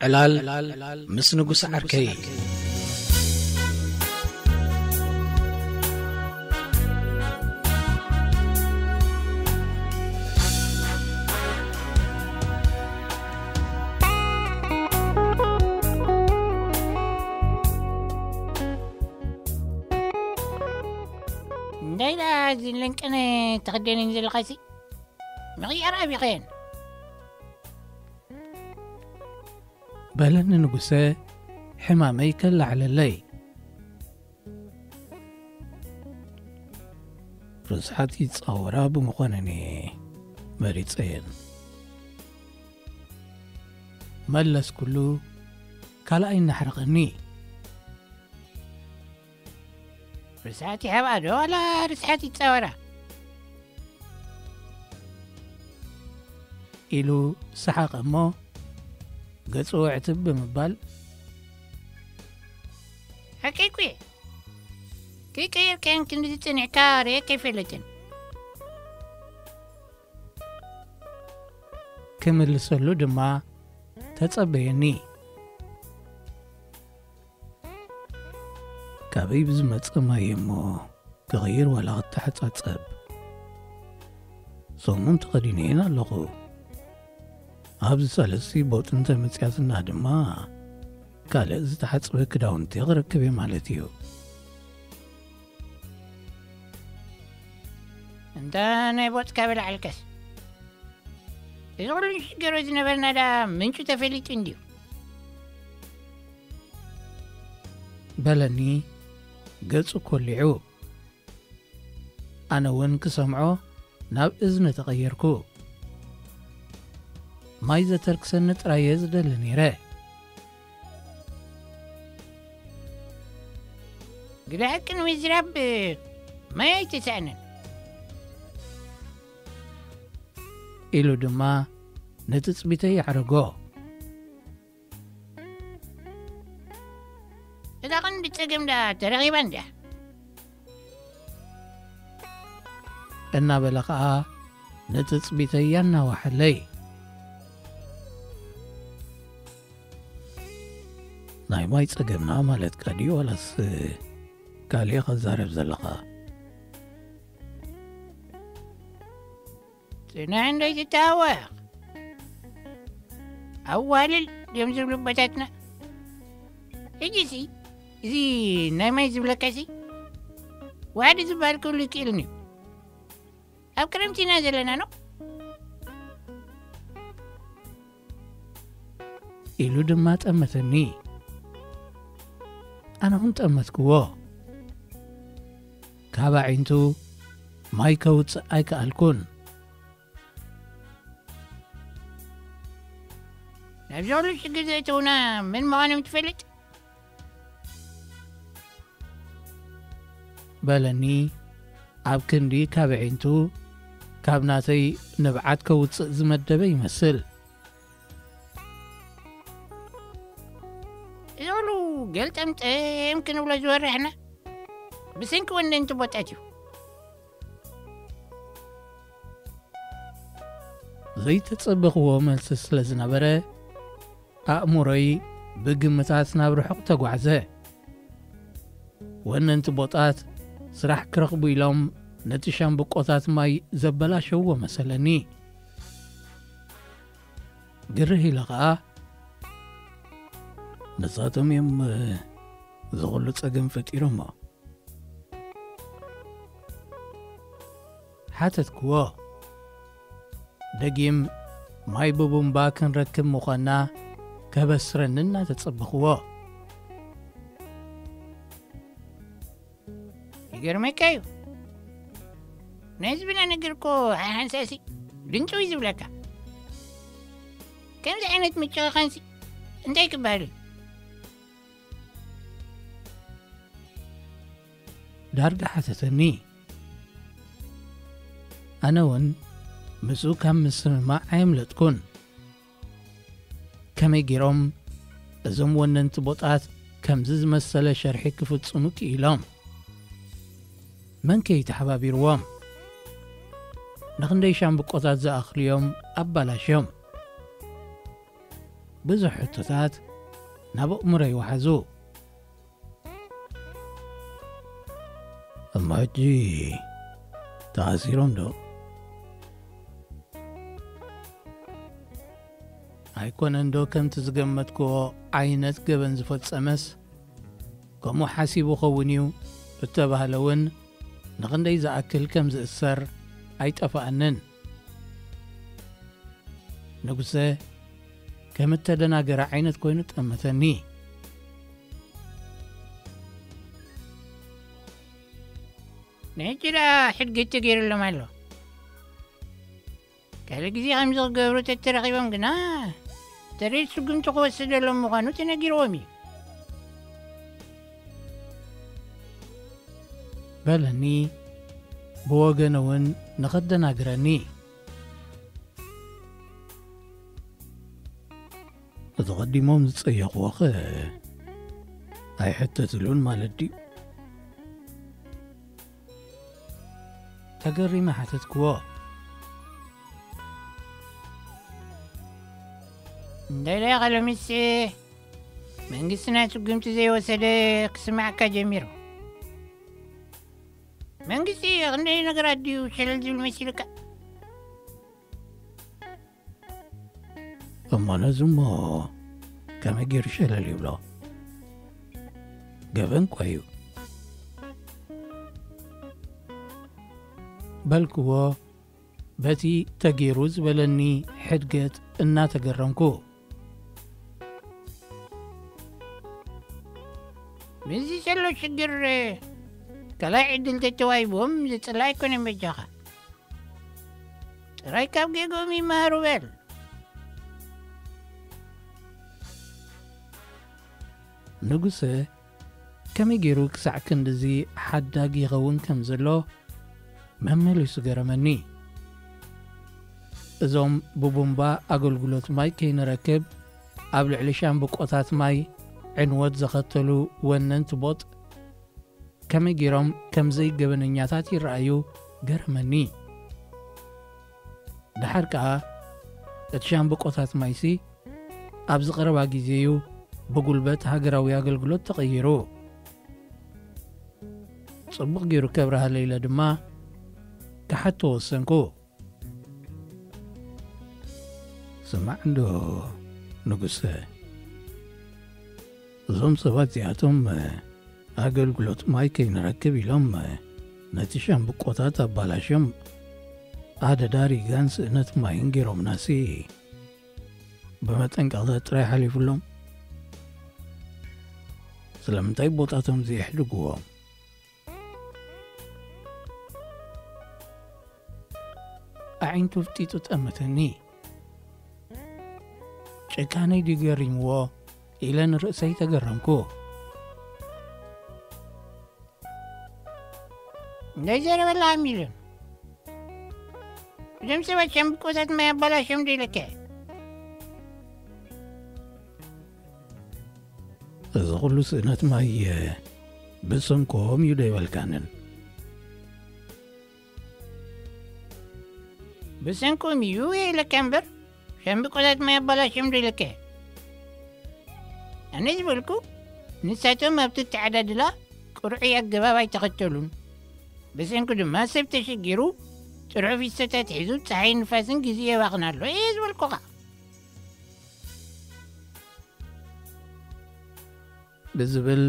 ዕላል ምስ ንጉስ ዓርከይ። እንታይ ደኣ እዚ ለንቀነ ተኸደነኒ ዘለኻሲ? ምቕያር ኣቢኸየን። በለኒ ንጉሰ፣ ሕማመይ ከላዕለለይ። ርስሓት ይጻወራ ብምዃነን እየ መሪጸየን። መለስኩሉ፣ ካልኣይ እናሕረቐኒ። ርስሓት ይሓብኣ ዶ ዋላ ርስሓት ይጻወራ? ኢሉ ሰሓቐ እሞ፣ ገጹ ዕትብ ብምባል፣ ሓቀይ እኮ እየ። ከይቀየርካየን ክንድዚ ጸኒሕካ ርእየካ ኣይፈልጥን። ክምልሰሉ ድማ ተጸበየኒ። ካበይ ብዝመጸ ማይ እሞ ክቕይር ዋላ ክተሓጻጸብ? ሰሙን ተኸዲነየን ኣለኹ። ኣብዚ ሳልስቲ ቦጥ እንተመጽያትና ድማ ካልእ ዝተሓጽበ ክዳውንቲ ክረክብ እየ ማለት እዩ። እንተ ናይ ቦጥካ በላዕልከስ? እዚ ኩሉ ንሽገሮ ዝነበርና ደኣ ምንጩ ተፈሊጡ እንድዩ። በለኒ ገጹ ኮሊዑ። ኣነ እውን ክሰምዖ ናብ እዝኒ ተቐየርኩ። ማይ ዘተርክሰኒ ጥራየ ዝደሊ ነይረ። ግዳ ሓቂ ንምዝራብ ማይ ኣይተሳእነን። ኢሉ ድማ ንትጽቢተይ ኣዕረጎ። እዛ ቐንዲ ጸገም ደኣ ተረኺባ እንድያ። እናበለ ኸኣ ንትጽቢተይ ኣናዋሐለይ። ናይ ማይ ጸገምና ማለትካ ድዩ ዋላስ ካልእ ኢኻ ትዛረብ ዘለኻ? ጽናሕ እንዶ ኣይትተሃወኽ። ኣዋልል ድዮም ዝብሉ ኣቦታትና። ሕጂሲ እዚ ናይ ማይ ዝብለካሲ ዋሕዲ ዝበሃል ክህሉ ይክእልን እዩ። ኣብ ክረምቲ ኢና ዘለና ነው። ኢሉ ድማ ጠመተኒ። ኣነ እውን ጠመትክዎ። ካብ ኣዒንቱ ማይ ከውጽእ ኣይከኣልኩን። ናብዚ ኩሉ ሽግር ዘእተውና መን ምዃኖም ትፈልጥ? በለኒ ኣብ ክንዲ ካብ ኣዒንቱ ካብ ናተይ ንብዓት ከውጽእ ዝመደበ ይመስል። እዚ ኩሉ ገልጠምጠም ክንብሎ ዝወረሕና ብሰንኪ ወነንቲ ቦጣት እዩ። ዘይተጸበኽዎ መልሲ ስለ ዝነበረ፣ ኣእምሮይ ብግምታት ናብ ርሑቕ ተጓዕዘ። ወነንቲ ቦጣት ስራሕ ክረኽቡ ኢሎም ነቲ ሻምብቆታት ማይ ዘበላሸውዎ መሰለኒ። ግርህ ኢለ ኸኣ፣ "ንሳቶም እዮም፣ እ፣ እዚ ኹሉ ጸገም ፈጢሮሞ?" ሓተትክዎ። ደጊም ማይ ብቡምባ ክንረክብ ምዃንና ከበስረኒ እናተጸበኽዎ። ይገርመካ እዩ። ናይ ህዝብና ነገር እኮ ሓንሳእሲ ድንጭው እዩ ዝብለካ። ከምዚ ዓይነት ምጭኽኻንሲ እንታይ ክበሃል እዩ? ዳርጋ ሓተተኒ። ኣነ እውን ምስኡ ካብ ምስምማዕ ኣየምለጥኩን። ከመይ ገይሮም እዞም ወነንቲ ቦጣት ከምዚ ዝመሰለ ሸርሒ ክፍጽሙ ክኢሎም? መን ከ እዩ ተሓባቢርዎም? ንኽንደይ ሻምብቆታት ዝኣኽሉ እዮም ኣባላሽዮም? ብዙሕ ሕቶታት ናብ ኣእምሮይ ወሓዙ። እሞ ሕጂ ተኣሲሮም ዶ? ኣይኮነን ዶ ከምቲ ዝገመትክዎ ዓይነት ገበን ዝፈጸመስ፣ ከምኡ ሓሲቡ ኸውን እዩ እተባህለ እውን ንኽንደይ ዝኣክል ከም ዝእሰር ኣይጠፍኣንን። ንጉሰ ከም እተደናገረ ዓይነት ኮይኑ ጠመተኒ። ንሕጂ ደኣ ሕድገት ተገይሩሎም ኣሎ። ካልእ ግዜ ከምዚ ክገብሩ ተተረኺቦም ግና፣ ተሪር ስጉምቲ ክወስደሎም ምዃኑ ተነጊርዎም እዩ። በለኒ፣ ብወገነ እውን ንኸደናግረኒ። እቲ ቐዲሞም ዝጸየቕዎኸ ኣይሕተትሉን ማለት ድዩ? ተገሪመ ሓተትክዎ። እንታይ ደኣ ኸሎሚስ መንግስትና ስጉምቲ ዘይወሰደ ክስምዓካ ጀሚሩ? መንግስቲ ክንደይ ነገራት ድዩ ሸለል ዝብል መሲልካ? እሞ ነዚ እሞ ከመይ ገይሩ ሸለል ይብሎ? ገበን እኳ እዩ። በልክዎ፣ በቲ ተገይሩ ዝበለኒ ሕድገት እናተገረምኩ። ምስዚ ዘሎ ሽግር ካልኣይ ዕድል ተተዋሂብዎም ዝጽላእ ኣይኮነን በጃኻ። ጥራይ ካብ ጌግኦም ይመሃሩ በል። ንጉሰ ከመይ ገይሩ ክሳዕ ክንድዚ ሓዳግ ይኸውን ከም ዘሎ መመሊሱ ገረመኒ። እዞም ብቡምባ ኣገልግሎት ማይ ከይንረክብ ኣብ ልዕሊ ሻምብቆታት ማይ ዕንወት ዘኸተሉ ወነንቲ ቦጥ ከመይ ገይሮም ከም ዘይገበነኛታት ይረኣዩ ገረመኒ። ደሓር ከኣ እቲ ሻምብቆታት ማይሲ ኣብዚ ቀረባ ግዜ እዩ ብጉልበት ሃገራዊ ኣገልግሎት ተቐይሩ። ጽቡቕ ገይሩ ከብርሃለይ ኢለ ድማ ክሓቶ ወሰንኩ። ስማዕ እንዶ ንጉሰ፣ እዞም ሰባት እዚኣቶም ኣገልግሎት ማይ ከይንረክብ ኢሎም ነቲ ሻምብቆታት ኣባላሽዮም ኣደዳ ሪጋን ስእነት ማይን ገይሮምናሲ ብመጠንቀቕታ ጥራይ ሓሊፉሎም። ስለምንታይ ቦታቶም ዘየሕድግዎም? ኣዒንቱ ፍጢጡ ጠመተኒ። ጭካነይ ድዩ ገሪምዎ ኢለ ንርእሰይ ተገረምኩ። እንዳይዘረበላ ሚልን እዞም ሰባት ሸምብቆታት ማይ ኣባላሽዮም ዶ ኢለካ? እዚ ኩሉ ስእነት ማይ ብሰንኮም እዩ ዶ ይበልካንን? ብሰንኮም እዩ ኢለካ እምበር ሸምብቆታት ማይ ኣባላሽዮም ዶ ኢለካ? ኣነ ዝበልኩ ንሳቶም ኣብቲ ኣተዓዳድላ ቅርዑይ ኣገባብ ኣይተኸተሉን። ብሰንኩ ድማ ሰብ ተሸጊሩ ጥርሑ ፊስተታት ሒዙ ጸሓይን ንፋስን ግዜ የባኽን ኣሎ እየ ዝበልኩኻ። ብዝብል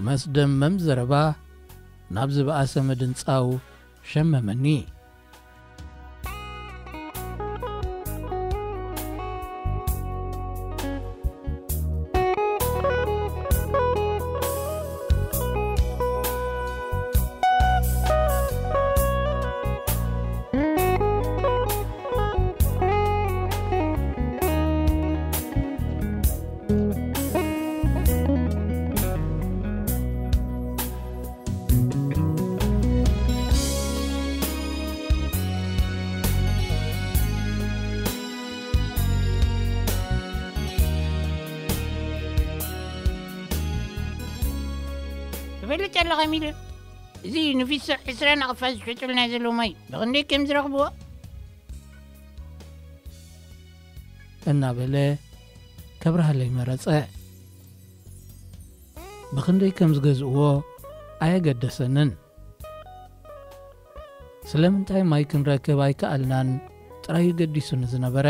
መስደመም ዘረባ ናብ ዝበኣሰ ምድንጻው ሸመመኒ። ትፈልጥ ኣለኻ ሚልዮን፣ እዚ ንፊሶ ዕስራ ናቕፋ ዝሸጡልና ዘለዉ ማይ ብኽንደይ ከም ዝረኽብዎ? እናበለ ኣብርሃለይ መረጸ። ብኽንደይ ከም ዝገዝእዎ ኣየገደሰንን። ስለምንታይ ማይ ክንረክብ ኣይከኣልናን ጥራይ እዩ ገዲሱኒ ዝነበረ።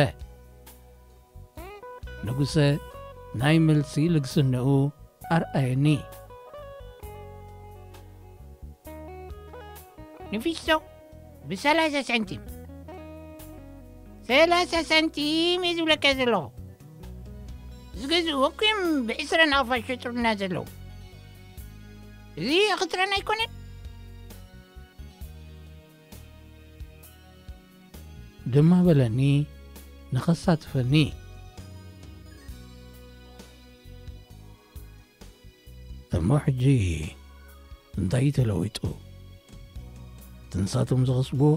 ንጉሰ ናይ መልሲ ልግስንኡ ኣርኣየኒ። ንፊሶ፣ ብሰላሳ ሳንቲም። ሰላሳ ሳንቲም እየ ዝብለካ ዘለኹ። ዝገዝእዎ እኮ እዮም ብዕስራ ናቕፋ ዝሸጡልና ዘለዉ። እዚ ክትረን ኣይኮነን? ድማ በለኒ ንኸሳትፈኒ። እሞ ሕጂ እንታይ እዩ ተለዊጡ? ትንሳቶም ዝኸስብዎ?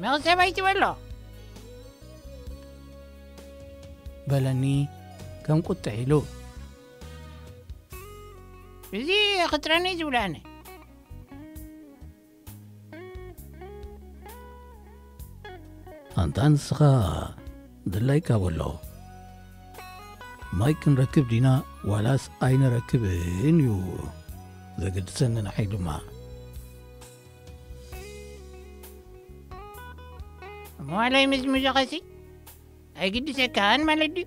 መኽሰብ ኣይትበሎ። በለኒ ከም ቁጥዕ ኢሉ። እዚ ክጥረኒ ዝብላኒ። ኣንታ ንስኻ ድላይካ በሎ። ማይ ክንረክብ ዲና ዋላስ ኣይንረክብን እዩ ዘገድሰኒ ንዓይ ድማ። እሞ ዋላ ይምዝምዞኸሲ ኣይግድሰካን ማለት ድዩ?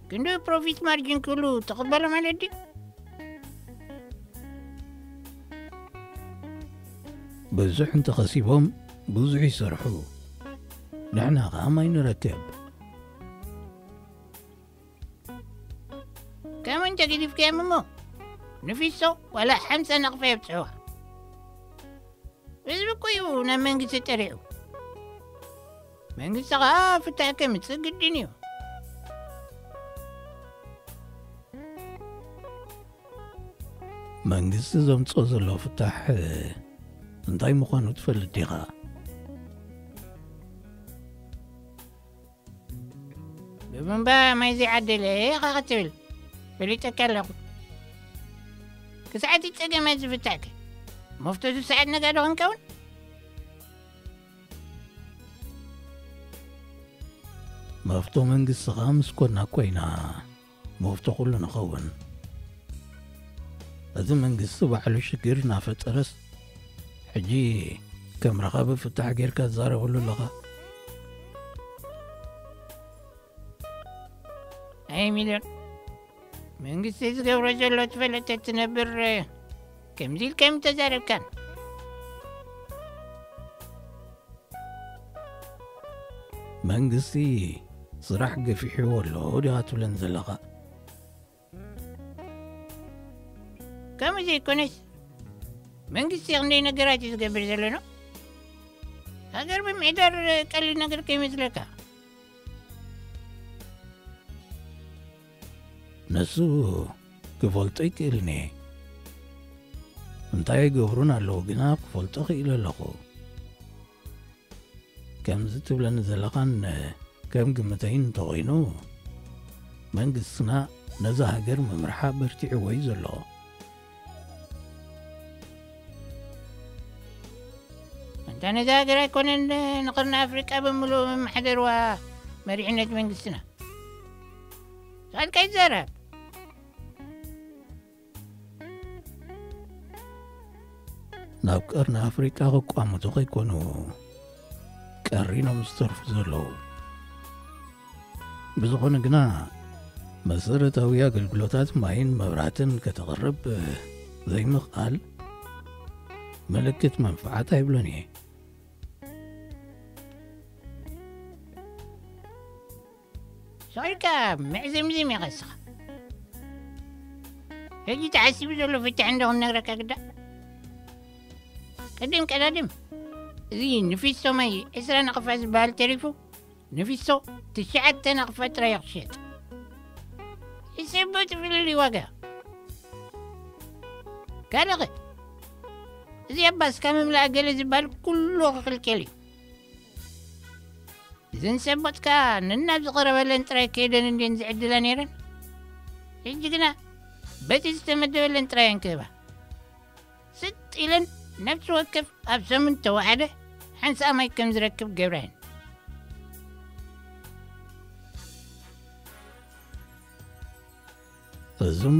ክንዲ ፕሮፊት ማርጂን ክህሉ ትቕበሎ ማለት ድዩ? ብዙሕ እንተኸሲቦም ብዙሕ ይሰርሑ። ንሕና ኸዓ ማይ ንረክብ። ከምኡ እንተ ገዲፍካዮም እሞ ንፊሶ ዋላ ሓምሳ ናቕፋ የብጽሕዋ። ህዝቢ እኮ እዩ ናብ መንግስቲ ጠሪዑ። መንግስቲ ኸዓ ፍታሕ ከምጽእ ግድን እዩ። መንግስቲ ዘምጽኦ ዘሎ ፍታሕ እንታይ ምዃኑ ትፈልጥ ዲኻ? ብቡምባ ማይ ዘይዓደለ ኢኻ ክትብል ፈሊጠካ ኣለኹ። ክሳዕ እቲ ጸገማት ዝፍታሕከ መፍቶ ዝሰዓት ነጋዶ ክንከውን? መፍቶ መንግስቲ ኸዓ ምስ ኮና ኮይና መፍቶ ኩሉ ንኸውን። እቲ መንግስቲ ባዕሉ ሽግር እናፈጠረስ ሕጂ ከም ረኻቢ ፍታሕ ጌርካ ትዛረበሉ ኣለኻ። ኣይ ሚልዮን፣ መንግስቲ ዝገብሮ ዘሎ ትፈልጥ ትነብር ከምዚ ኢልካ ምተዛረብካን። መንግስቲ ስራሕ ገፊሕዎ ኣሎ ዲኻ ትብለን ዘለኻ? ከምኡ ዘይኮነስ መንግስቲ ክንደይ ነገራት እዩ ዝገብር ዘሎ ነው። ሃገር ብምዕዳር ቀሊል ነገር ከይመስለካ። ነሱ ክፈልጦ ይክእልኒ። እንታይ ይገብሩን ኣለዉ ግና ክፈልጦ ክኢለ ኣለኹ። ከምዚ ትብለኒ ዘለኻን ከም ግምተይን እንተኾይኑ፣ መንግስትና ነዛ ሃገር ምምርሓ በርቲዕዎ እዩ ዘሎ። እንተ ነዛ ሃገር ኣይኮነን ንቕርኒ ኣፍሪቃ ብምሉእ መማሕደርዋ መሪሕነት መንግስትና። ሳልካ ይዛረብ። ናብ ቀርኒ ኣፍሪቃ ክቋምቱ ከይኮኑ ቀሪኖም ዝተርፉ ዘለዉ። ብዝኾነ ግና መሰረታዊ ኣገልግሎታት ማይን መብራህትን ከተቕርብ ዘይምኽኣል ምልክት መንፍዓት ኣይብሎን እየ። ሰቂልካ ምዕዝምዝም ኢኻ እስኻ። ሕጂ ተዓሲቡ ዘሎ ፍታሕ እንዶ ክንነግረካ ግዳ። ቅድም ቀዳድም፣ እዚ ንፊሶ ማይ ዕስራ ናቕፋ ዝበሃል ተሪፉ፣ ንፊሶ ትሽዓተ ናቕፋ ጥራይ እዩ ክሸጥ። ይስብት ፍልልይ ዋጋ። ካልእ ኸ? እዚ ኣባስካ ምምላእ ገለ ዝበሃል ኩሉ ክኽልከል እዩ። እዘን ሰቦትካ ነናብ ዝቐረበለን ጥራይ ከይደን እንድየን ዝዕድላ ነይረን። ሕጂ ግና በቲ ዝተመደበለን ጥራይ እየን ክህባ። ስጥ ኢለን ነፍሲ ወከፍ ኣብ ሰሙን ተዋሕደ ሓንሳእ ማይ ከም ዝረክብ ገብረን። እዝሞ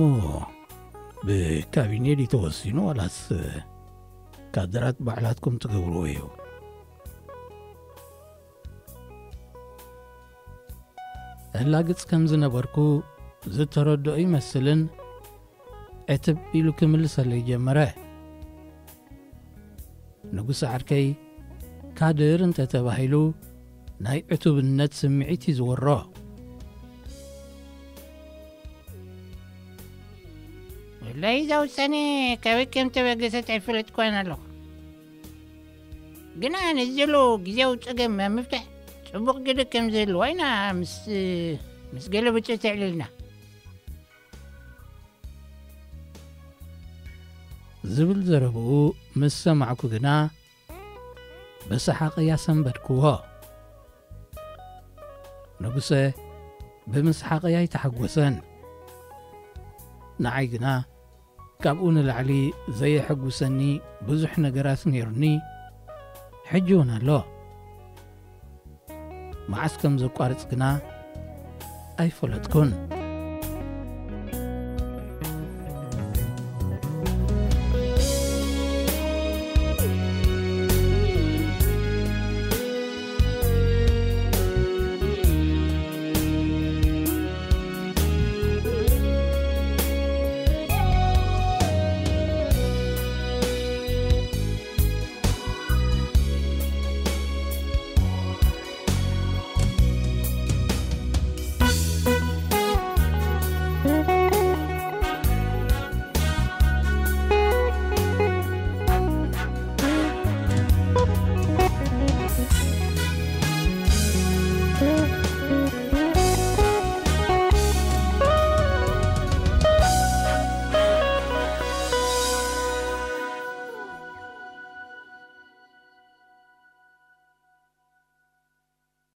ብካቢኔ ድዩ ተወሲኑ ዋላስ ካድራት ባዕላትኩም ትገብርዎ እዩ? እላግጽ ከም ዝነበርኩ ዝተረድኦ ይመስልን ዕትብ ኢሉ ክምልሰለይ ጀመረ። ንጉስ ዓርከይ ካድር እንተ ተባሂሉ ናይ ዕቱብነት ስምዒት እዩ ዝወሮ። ወላይ እዛ ውሳኔ ካበይ ከም ተበገሰት ኣይፈለጥኳን ኣለኹ። ግና ንዝሎ ግዜያዊ ጸገም ኣብ ምፍታሕ ጽቡቕ ግደ ከም ዝህልዋ ኢና ምስ ምስ ገለ ብጾት ኣዕሊልና። ዝብል ዘረብኡ ምስ ሰማዕኩ ግና ብሰሓቕ እያ ሰንበድክዎ። ንጉሰ ብምስሓቕ እያ ኣይተሓጎሰን። ንዓይ ግና ካብኡ ንላዕሊ ዘየሐጉሰኒ ብዙሕ ነገራት ነይሩኒ፣ ሕጂ እውን ኣሎ። መዓስ ከም ዘቋርጽ ግና ኣይፈለጥኩን።